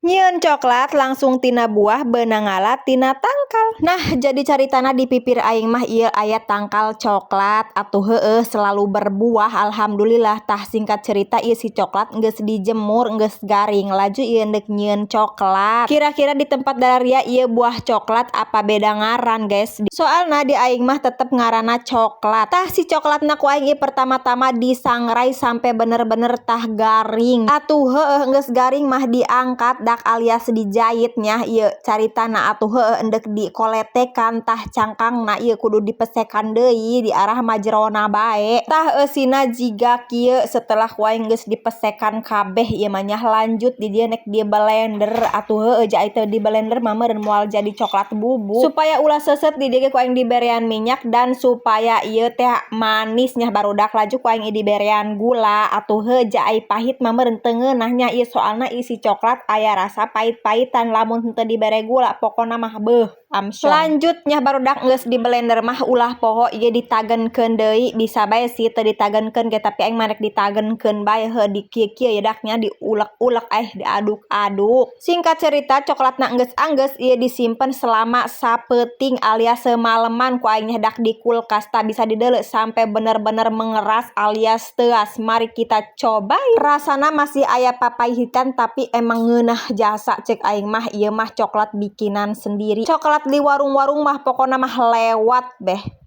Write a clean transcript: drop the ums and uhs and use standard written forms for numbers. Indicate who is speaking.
Speaker 1: Nyieun coklat langsung tina buah beunang ngala tina tangkal. Nah, jadi caritana di pipir aing mah ieu aya tangkal coklat, atuh heueuh selalu berbuah, alhamdulillah. Tah, singkat cerita ieu si coklat geus dijemur, geus garing, laju ieu endek nyieun coklat. Kira-kira di tempat dararia ieu buah coklat apa beda ngaran, guys? Soalna di aing mah tetep ngaranna coklat. Tah, si coklatna ku aing ieu pertama-tama disangrai sampai bener-bener tah garing. Atuh heueuh geus garing mah diangkat dak alias dijait nya ieu caritana. Atuh heueuh endek dikoletekan, tah cangkangna ieu kudu dipesekan deui, diarah mah jerona bae. Tah, eusina jiga kieu setelah ku aing geus dipesekan kabeh ieu mah nya. Lanjut di dieu nek di blender. Atuh heueuh, ja teu di blender mah meureun moal jadi coklat bubuk. Supaya ulah seuseut, di dieu ge ku aing diberean minyak dan supaya ieu teh manis nya, barudak, laju ku aing diberean gula. Atuh heuh, ja ai pahit mah meureun teu ngeunah nya ieu, soalna isi coklat aya rasa pahit-pahitan lamun henteu dibere gula. Pokona mah beuh, amsyong. Lanjut nya, barudak, geus di blender mah ulah poho ieu ditagenkeun deui. Bisa bae sih teu ditagenkeun ge, tapi aing mah rek ditagenkeun bae. Heuh, di kieu-kieu ye dak nya, diulek-ulek, eh, diaduk-aduk. Singkat cerita, coklatna geus anggeus, ieu disimpen selama sapeuting alias semaleman ku aing dak di kulkas. Tah, bisa dideuleu sampai bener-bener mengeras alias teuas. Mari kita cobain. Rasana masih aya papahitan, tapi emang ngeunah jasa cek aing mah. Ieu mah coklat bikinan sendiri, coklat di warung-warung mah pokona mah lewat beh.